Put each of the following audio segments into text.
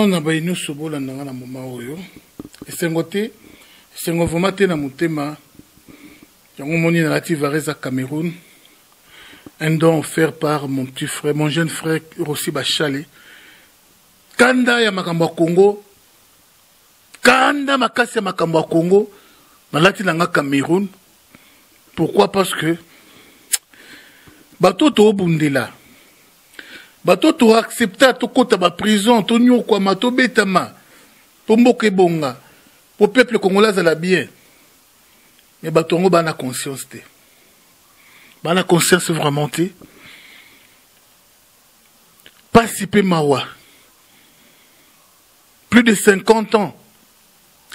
vraiment na baye nyonso bolanda nga na moment oyo. Esengo te, esengo vraiment te na motema. Yango moni nalati varese ya Cameroun. Un don offert par mon petit frère, mon jeune frère Rossi Bachale. Kanda ya makambo ya Congo, kanda makasi ya makambo ya Congo, nalati na nga Cameroun. Pourquoi? Parce que bato tobundela, bato to accepta tokota ba prison, tonyokwama, tobetama po mboka ebonga, po peuple congolais azala bien. Mais bato yango bana conscience te, bana conscience vraiment te. Pasi pe mawa. Plus de 50 ans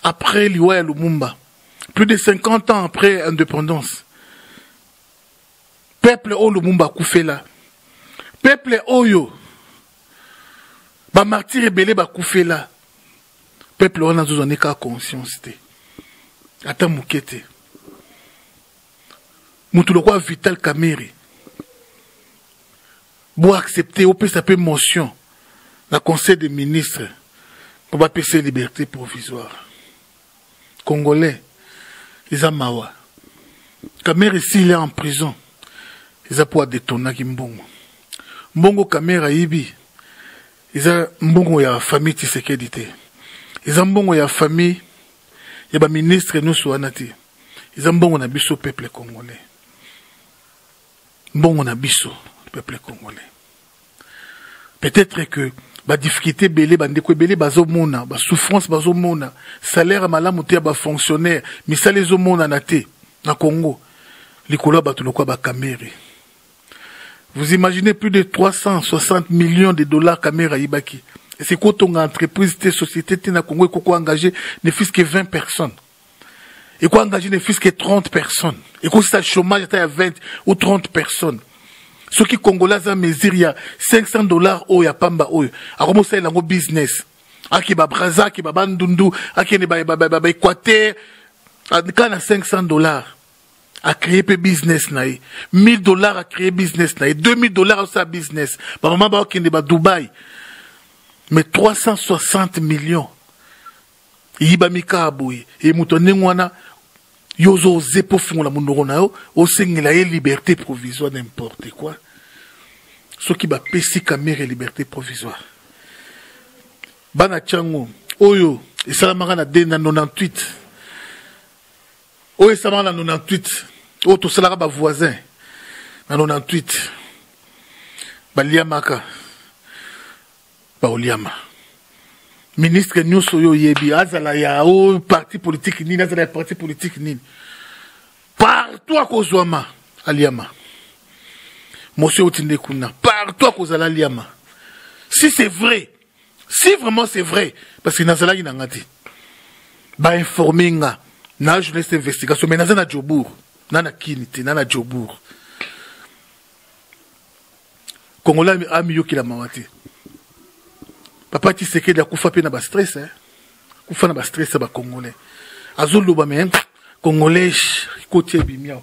après liwa ya Lumumba, plus de 50 ans après indépendance, peuple oyo Lumumba akufela, peuple oyo ba martyrs ebele bakufela, peuple wana azozwa nde kaka conscience te, ata moke te. Moto lokola Vital Kamerhe, bo accepter opesa pe motion na conseil des ministres po bapesa ye liberté provisoire. Congolais eza mawa. Kamerhe s'il est en prison eza po adetournaki mbongo. Mbongo Kamerhe ayibi eza mbongo ya famille Tshisekedi te, eza mbongo ya famille ya ba ministre nyonso wana te, eza mbongo na biso peuple congolais, mbongo na biso peuple congolais. Peut-être que ba difficulté ebele, bandeko ebele bazomona, ba souffrance bazomona, salaire ya malamu te ya ba fonctionnaire, misala ezomonana te na Congo likolo ya bato lokola ba Kamerhe. Vous imaginez plus de 360 millions de dollars Kamerhe ayibaki. Et c'est kotonga entreprise te, société te na Congo ekoko engager ne fût-ce que 20 personnes. Eko engager ne fût-ce que 30 personnes. Eko sa chômage ata ya 20 ou 30 personnes. Soki Congolais aza mesure ya 500 dollars oyo ya pamba oyo, akomosalela yango business. Ake ba Brazza, ake ba Bandundu, akende ba Équateur, kaka na 500 dollars. A créer pe business na ye. 1000 dollars a créer business na ye. 2000 dollars asala business. Ba mama ba okende ba Dubaï. Mais 360 millions. Eyibami kaka boye. E moto ya ndenge wana, yo ozo oze po fungola monoko na yo, osengela ye liberté provisoire, n'importe quoi. Soki bapesi Kamerhe liberté provisoire, bana Tshangu oyo esalamaka na na 98, oyo esalamaka na 98, oyo tosalaka ba voisin na 98, baliamaka baoliama. Ministre nyonso oyo oyebi, azala ya o parti politique nini, azala ya parti politique nini, partout akozwama aliama. Monsieur otinde kuna, partout akozala aliama. Si c'est vrai, si vraiment c'est vrai, parce que nazalaki na nga te, ba informer nga na journaliste investigation, mais naza na Jobourg, na na Kini te, na na Jobourg. Congolais amiyokela mawa te. Papa Tshisekedi akufa pe na ba stress, hein? Akufa na ba stress ya ba Congolais. Azoloba mais Congolais ekoti ebimi awa.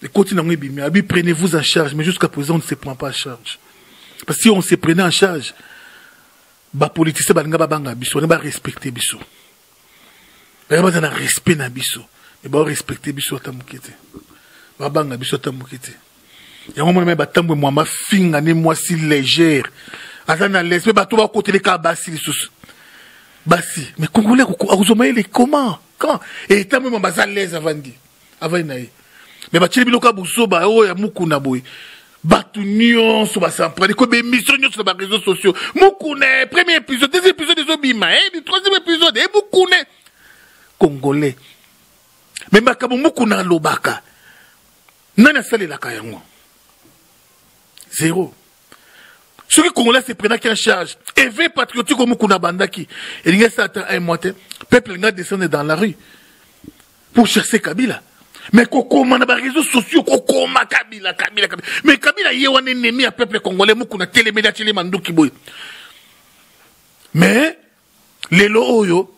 Ekoti nango ebimi. Abi prenez-vous en charge, mais jusqu'à présent on ne se prend pas en charge. Parce que si on se prenait en charge, ba politiciens balinga babanga biso, balinga ba respecter biso. Balinga baza na respect na biso, mais ba respecter biso ata moke te. Babanga biso ata moke te. Yango mona me batambwe mwa mafinga ne mwasi légère. Aza na l'aise, mais bato bakoteleka basi lisusu. Basi, mais Congolais akozwa mayele comment? Quand? Et tambwe mwa baza l'aise avandi. Avandi na ye. Mais batieli biloko ya buzoba oyo ya mukuna boye. Bato nyonso basamprani ko ba émission nyonso na ba réseaux sociaux. Mukuna, premier épisode, deuxième épisode ezobima, eh, troisième épisode, eh, mukuna. Congolais. Mais makambo mukuna alobaka, nani asalelaka yango? Zéro. Soki Congolais se prenaki en charge, éveil patriotique oyo mukuna abandaki, elingi esala ata un mois te, peuple elingi descendre dans la rue pour chasser Kabila. Mais kokoma na ba réseaux sociaux, kokoma Kabila, Kabila, Kabila. Mais Kabila ye wana ennemi ya peuple congolais, mukuna telemeli atieli manduki boye. Mais lelo oyo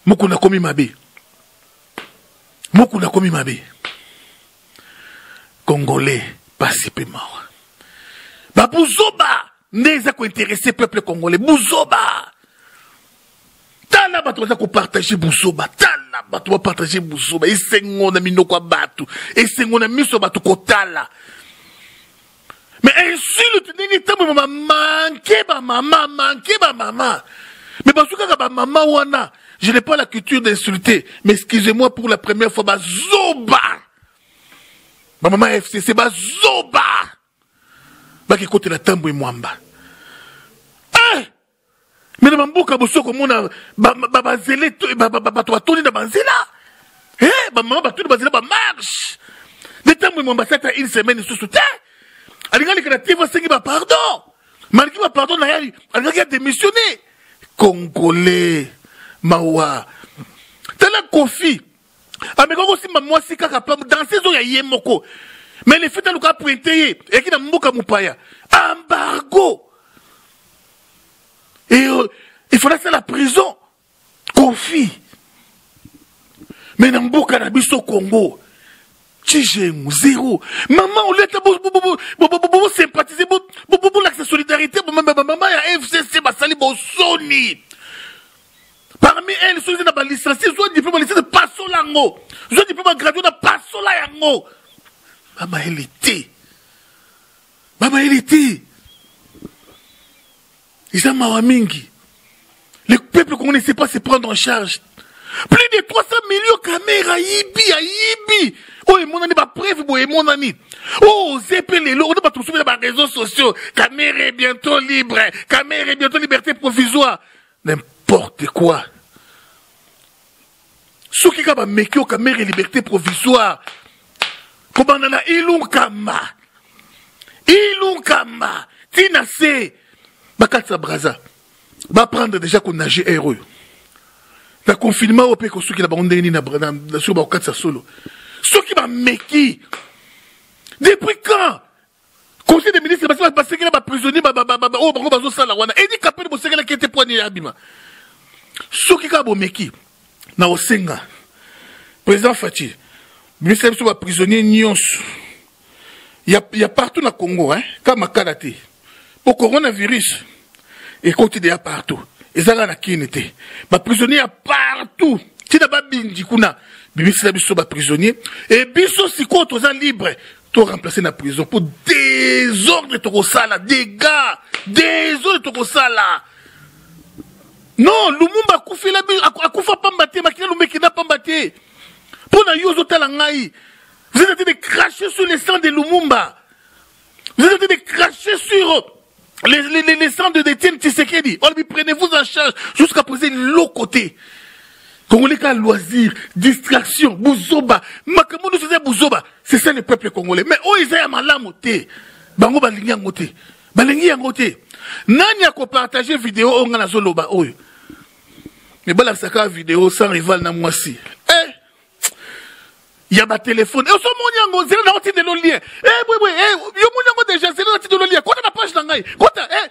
mukuna komi mabe. Mukuna komi mabe. Congolais pasi pe mawa. Babuzoba. nde eza kointeresse peuple congolais, buzoba. Tala bato baza kopartage buzoba, tala bato bapartage buzoba, esengo na minoko ya bato, esengo na miso ya bato kotala. Mais insulte ndenge ntango bamanke bamama, manke bamama, mais bazwi kaka bamama wana. Je n'ai pas la culture d'insulter, mais excusez-moi, pour la première fois, bazoba bamama ya FCC, bazoba bakekotela Tambwe Mwamba. Eh! Me na bamboka boso komona banzele, bato batondi na banzela, eh, bamama batondi banzela, bamarche nde Tambwe Mwamba asata une semaine lisusu te. Alingi aleka na TV, asengi bapardon, malgré bapardon na ye alingaki adémissionne. Congolais, mawa. Tala Kofi, ameka kosimba mwasi kaka pa danseuse oyo ya ye moko, mais le fait aluka apointe ye, eyaki na mboka mopaya, embargo et il faudra la prison. Kofi. Mais na mboka na biso Congo, Tchijengu, zéro. Maman, au lieu de sympathiser, bolakisa solidarité, maman ya FCC basali bosoni. Parmi elles, soki na balicencié, zwa diplôme balicencié, pasola yango, zwa diplôme bagradué na pasola yango. Bamayele te, bamayele te, eza mawa mingi. Le peuple congolais ne sait pas se prendre en charge. Plus de 300 millions, Kamerhe ayibi, ayibi oyo emonani, bapreuve boye emonani. Oyo oze mpe lelo ona bato mosusu na baréseaux sociaux: Kamerhe est bientôt libre, Kamerhe est bientôt liberté provisoire. N'importe quoi. Soki kaka bameki oyo Kamerhe liberté provisoire, kobanda na Ilunkamba, Ilunkamba ntina se bakatisa Braza, baprendre déjà konage aire oyo na confinement oyo mpe kosukela bango ndenge nini na soki bakokatisa solo. Soki bameki, depuis quand conseil des ministres basi basengela baprisonnier oyo bango bazosala wana? Eddy Kapend, bosengelaki ete po ani abima. Soki kaka bomeki na osenga président Fatshi, ministre biso baprisonnier nyonso ya partout na Congo, hein, ka makala te, po coronavirus ekoti deya partout, eza kaka na kini te. Baprisonnier ya partout, ntina babindi kuna, bimisela biso baprisonnier e biso sikoyo toza libre, to remplacer na prison, mpo désordre tokosala, dégâts, désordre tokosala. Non, Lumumba akufela, akufa pamba te, makila Lumumba ekenda pamba te. Mpo na yo ozotala ngai, vous êtes en train de cracher sur le sang de Lumumba, vous êtes en train de cracher sur les sangs de Etienne Tshisekedi. On lui, prenez-vous en charge jusqu'à poser l'autre côté. Congolais ka loisir, distraction, buzoba, makambo nyonso eza buzoba. C'est ça le peuple congolais. Mais oyo eza ya malamu te. Bango balingi yango te. Balingi yango te. Nani akopartage video oyo nga nazoloba oyo? Mais balakisaka vidéo sans rival na mwasi. Eh! Ya batelefone osomoni yango, nzela na otindelo lien. Eh, bwe bwe, eh, yo moni yango déjà, nzela na otindelo lien. Kota na page na ngai. Kota, eh.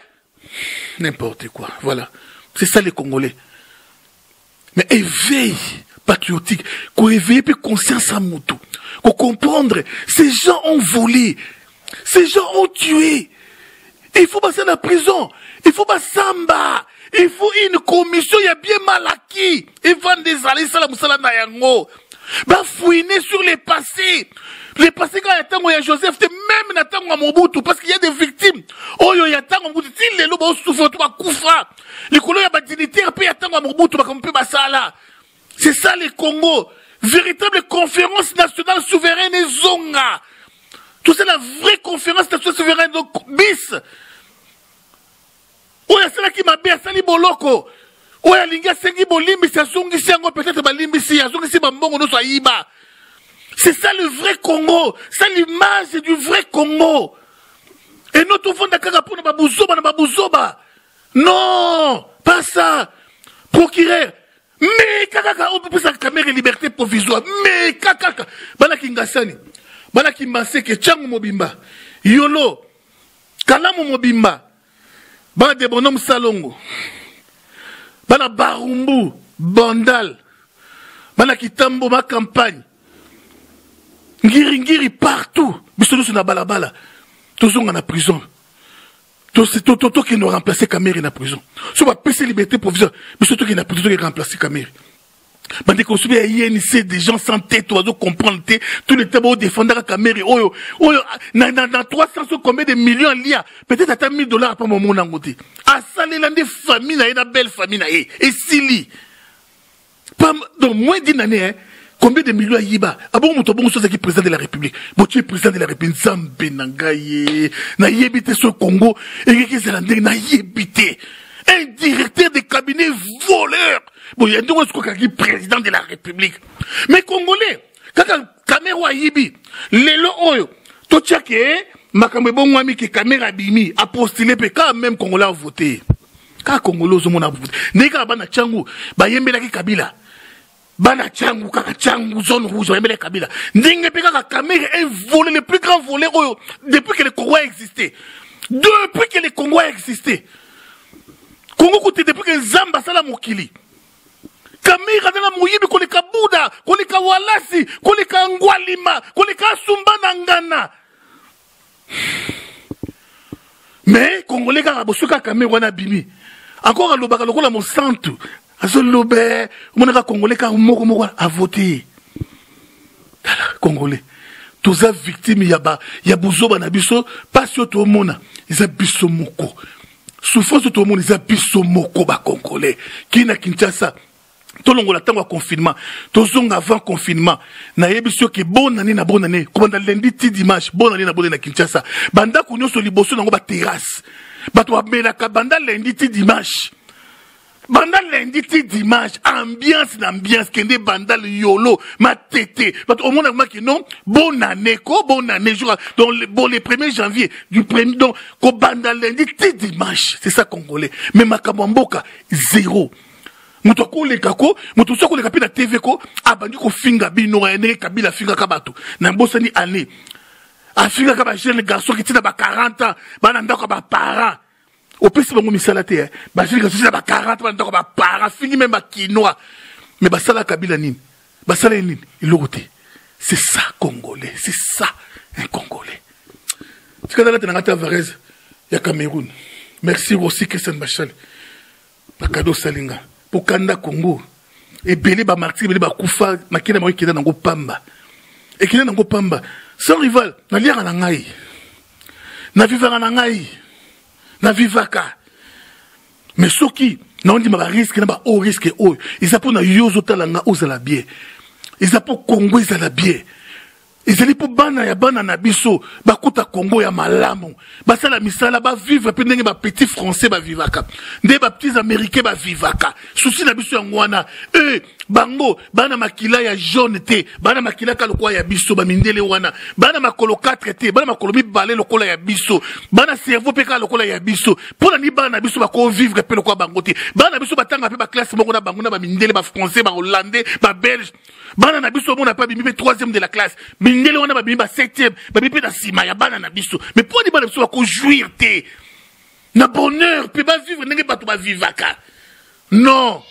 N'importe quoi. Voilà. C'est ça les Congolais. Mais éveil patriotique, koéveiller puis conscience à moto, ko comprendre, ces gens ont volé, ces gens ont tué. Il faut passer la prison, il faut basamba, il faut une commission, il y a bien mal acquis. Evanda ezala, esala mosala na yango. Bafouiner sur les passés. Les passés quand il y a tango ya Joseph, même na tango ya Mobutu, parce qu'il y a des victimes. Oyo ya tango Mobutu, ti lelo ba souffre to bakufa. Likolo ya ba dignitaire pe ya tango ya Mobutu makambo pe basala. C'est ça le Congo. Véritable conférence nationale souveraine ezonga. Tout c'est la vraie conférence nationale souveraine, donc bis. Oyo asalaki mabe asali boloko. Oyo alingi asengi bolimbisi, azongisi yango, peut-être balimbisi, azongisi bambongo nyonso ayiba. C'est ça le vrai Congo, c'est l'image du vrai Congo. Et nous tovanda kaka mpona babuzoba na babuzoba. Non, pas ça. Procureur, meka kaka opesaka Kamerhe liberté provisoire, meka kaka. Balaki Ngasani, balaki Maseke, Ntiango mobimba, Yolo, Kalamu mobimba, bana de bonhomme Salongo, bana Barumbu, Bandal, bana Kitambo, ma campagne, Ngiringiri, partout, biso nyonso na balabala, tozonga na prison. Tokende remplacer Kamerhe na prison. So bapesi liberté provisoire, biso tokende na prison, tokende remplacer Kamerhe. Bandeko mosusu ya INC, des gens sans tête, bazo comprendre te. Tout le temps baodefendaka Kamerhe oyo oyo na 300 so combien de millions alia, peut-être ata 1000 $ apa momona yango te. Asalela nde famille na ye na belle famille na ye, esili. Donc moins d'une année, hein, combien de millions ayiba? Abongo moto abongo so azalaki président de la République, botie président de la République. Nzambe na ngai ye, nayebi te so Congo ekeki ezala ndenge, nayebi te. Un directeur de cabinet voleur bon, ya ndenge soki président de la République. Mais Congolais, kaka Kamerhe ayibi, lelo oyo totiake makambo ebongwami ke Kamerhe abimi, apostule mpe kaka même Congolais avote. Kaka Congolais ozomona avote ndenge kaka bana Tshangu bayembelaki Kabila. Bana Tshangu, kaka Tshangu, zone rouge, bayembelaki Kabila. Ndenge mpe kaka Kamerhe, un voleur, le plus grand voleur oyo depuis que le Congo a existé, depuis que le Congo a existé, Congo kutu, depuis que Nzambe asala mokili. Kamerhe aza na moyibi koleka Buda, koleka Walasi, koleka Ngwalima, koleka Asumba na Ngana. Mais Congolais kaka bosoki Kamerhe wana abimi encore, alobaka lokola mosantu, azoloba. Omonaka Congolais kaka moko moko avote. Tala, Congolais toza victime ya buzoba na biso. Mpasi oyo toomona eza biso moko, souffrance oyo toomona eza biso moko Bacongolais. Kii na Kinshasa, tolongola ntango ya confinement, tozonga avant confinement. Nayebi soki bonane na bonane, kobanda lundi ti dimanche, bonane na bonane na Kinshasa, bandako nyonso liboso nango baterrasse, bato bamelaka banda lundi ti dimanche, banda lundi ti dimanche, ambiance na ambiance. Kende Bandal, Yolo, Matete, bato omona maki non, bonne année ko, bonne année jour. Donc bon, le 1er janvier du premier, donc kobanda lundi ti dimanche, c'est ça Congolais. Mais makambo ya mboka zéro. Moto akoleka ko, moto mosusu akoleka mpe na TV ko, abandi kofinga bino ndenge Kabila afingaka bato na mbosani année, afingaka bajeune garçon ki ntina ba 40 ans, bana ndako ya baparent, opesi bango misala te. Bajeune garçon ntina ba 40, bana ndako ya baparent, afingi même Bakinois. Mais basala Kabila nini? Basala ye nini? Eloko te. C'est ça Congolais, c'est ça un Congolais. Tika nalata nanga Tavares ya Cameroun. Merci aussi Christian Bachal, bakado osalinga mpo kanda Congo. Ebele bamartyr, ebele bakufa, makila bango ekenda nango pamba, ekenda nango pamba. Sans rival, naliaka na ngai, navivaka na ngai, navivaka. Mais soki naondima barisque na bao risque oyo eza mpo na yo ozotala nga ozala bien, eza mpo Congo ezala bien, ezali mpo bana ya bana na biso bakuta Congo ya malamu, basala misala, bavivre mpe ndenge bapetit Français bavivaka, nde bapetits Américain bavivaka. Souci na biso yango wana. E bango bana makila ya jaune te, bana makila ka lokola ya biso bamindele wana, bana makolo 4 te, bana makolo mibale lokola ya biso, bana cerveau mpe kaka lokola ya biso. Mpo na ni bana na biso bakovivre mpe lokola bango te? Bana na biso batanga mpe baklasse moko na bango na bamindele, Bafrançais, Bahollandais, Babelge. Bana na biso omona mpe babimi mpe troisième de la classe, mindele wana babimi ba septième, babimi mpe na nsima ya bana na biso. Mais mpo ni bana biso bakojouir te na bonheur mpe bavivre ndenge bato bavivaka? Non.